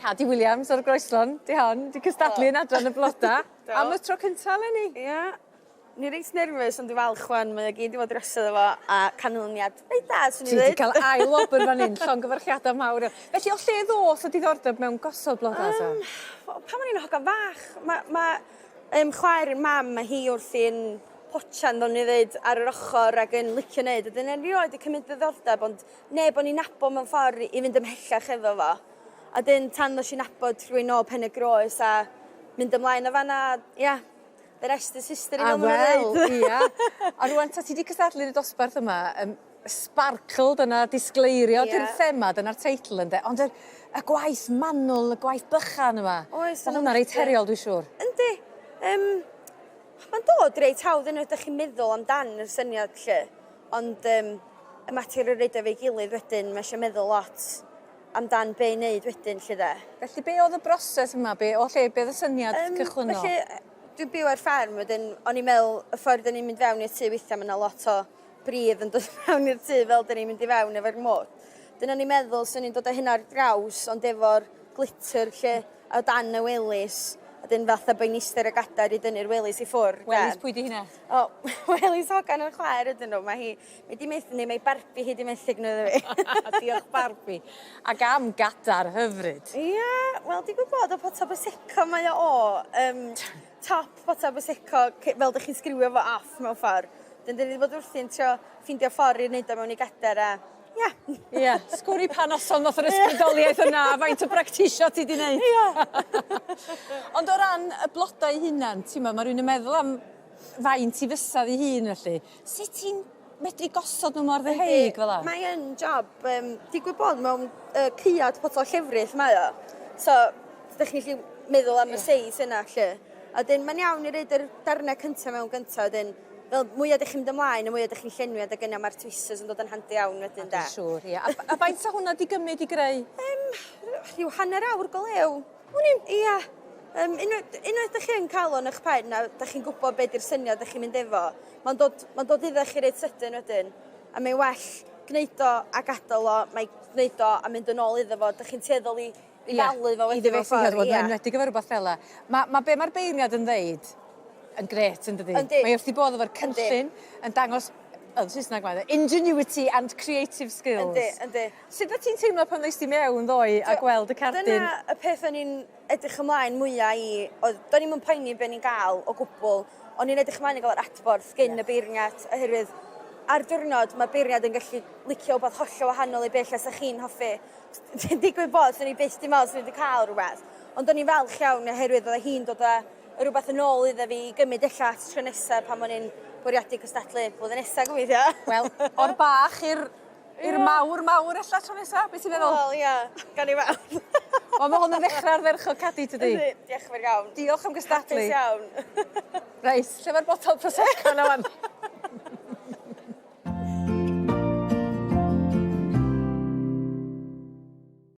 Cadi Williams o'r Groeslon, 'di hon, 'di cystadlu yn adran y bloda. Do. Am y tro cynta eleni. Ia. Ni reit nervous ond dwi falch 'wan mae o gyd 'di fod drosodd efo a canlyniad reit da swn i Ti 'di ddeud. ca'l ail wobr fan 'yn, llongyfarchiada mawr iawn. Felly o lle ddoth y diddordeb mewn gosod bloda ta? Yym wel pan o'n i'n hogan fach ma' ma' yym chwaer mam ma' hi wrthi'n potsian fel o'n i ddeud ar yr ochor ag yn licio neud a 'dyn erioed 'di cymryd diddordeb ond neb o'n i'n nabo mewn ffor i fynd ymhellach efo fo. A 'dyn tan ddosh i nabod rhywun o Pen y Groes a mynd ymlaen o fan 'na ia the rest is history fel ma' nw'n ddeud. A wel ia. A rŵan ta ti 'di cystadlu yn y dosbarth yma yym sparkle dyna disgleirio 'di'r thema dyna'r teitl ynde ond yr y gwaith manwl y gwaith bychan yma. Oes. Ma' hwnna reit heriol dwi siŵr. Yndi. Yym ma'n dod reit hawdd unwaith 'dach chi'n meddwl amdan yr syniad 'lly ond yym y mater o roid o efo'i gilydd wedyn ma' isio meddwl lot amdan be' i neud wedyn 'lly 'de. Felly be' o'dd y broses yma be' o lle be' o'dd y syniad Yym cychwynnol? felly yy dwi'n byw ar fferm wedyn o'n i'n me'wl y ffordd 'dyn ni'n mynd fewn i'r tŷ weithia' ma' 'na lot o bridd yn dod fewn i'r tŷ fel 'dyn ni'n mynd i fewn efo'r mwd. 'Dyn o'n i'n meddwl swn i'n dod â hynna ar draws ond efo'r glitter 'lly o dan y welys a 'dyn fatha bo' i'n iste ar y gadar i dynnu'r welys i ffwr' 'de. Welys pwy 'di hynna? O welys hogan 'yn chwaer ydyn n'w ma' hi mae 'di methu neu mae Barbie hi 'di methu nhw iddo fi. Diolch Barbie. Ac am gadar hyfryd. Ia wel digwydd bod o Pota Prosecco mae o o yym top Pota Prosecco ce- fel 'dych chi'n sgriwio fo off mewn ffor. 'Dyn 'dyn ni 'di bod wrthi'n trio ffindio ffor i neud o mewn i gader a ia. Ia sgwn i pa noson ddoth yr ysbrydoliaeth yna a faint o bractisio ti 'di neud. Ia. Ond o ran y blodau 'u hunan t'mo' ma' rywun yn meddwl am faint 'i fysadd 'i hun felly. Sut ti'n medru gosod n'w mor ddeheuig fel 'a? Mae yn job yym digwydd bod mewn yy caead pot o llefrith mae o. So 'dych chi'n gallu meddwl am y seis yna 'lly. A 'dyn mae'n iawn i roid yr darne cynta mewn gynta wedyn fel mwya 'dych chi'n mynd ymlaen y mwya 'dych chi'n llenwi adeg yna ma'r tweezers yn dod yn handi iawn wedyn 'de. Dwi'n siŵr ia. A a faint sa hwnna 'di gymyd i greu? Yym rhyw hanner awr go lew. Wn i'm. Ia. Yym unwaith unwaith 'dych chi yn ca'l o yn 'ych pen a 'dych chi'n gwbod be' 'di'r syniad 'dych chi'n mynd efo ma'n dod ma'n dod iddo chi reit sydyn wedyn. A mae'n well gneud o a gadal o mae gneud o a mynd yn ôl iddo fo 'dych chi'n tueddol i i falu fo wedyn mewn ffordd ia. Yn enwedig efo rwbath fela. Ma' ma' be' ma'r beirniad yn ddeud yn grêt yndydi? Yndi. Mae wrth 'i bodd efo'r cynllun yn dangos yn Saesneg mae e ingenuity and creative skills. Yndi yndi. Sut wt ti'n teimlo pan ddoist di mewn ddoe a gweld y cardyn? Dyna y peth o'n i'n edrych ymlaen mwya i oedd do'n i'm yn poeni be' o'n i'n ga'l o gwbwl o'n i'n edrych ymlaen i ga'l yr adborth gin y beirniad oherwydd ar diwrnod ma' beirniad yn gallu licio wbath hollol wahanol i be' ella 'sach chi'n hoffi. Digwydd bod swn i byth 'di me'wl swn i 'di ca'l rwbeth ond o'n i'n falch iawn oherwydd o'dd hi'n dod â rwbath yn ôl iddo fi i gymyd ella at tro nesa pan o'n i'n bwriadu cystadlu blwyddyn nesa gobeithio. Wel o'r bach i'r i'r mawr mawr ella tro nesa, be' ti'n feddwl? Wel ia, gawn ni weld. Wel ma' hwn yn ddechra ardderchog Cadi tydi? Yndi, diolch yn fawr iawn. Diolch am gystadlu. Hapus iawn. Reit, lle ma'r botel prosecco 'na ŵan?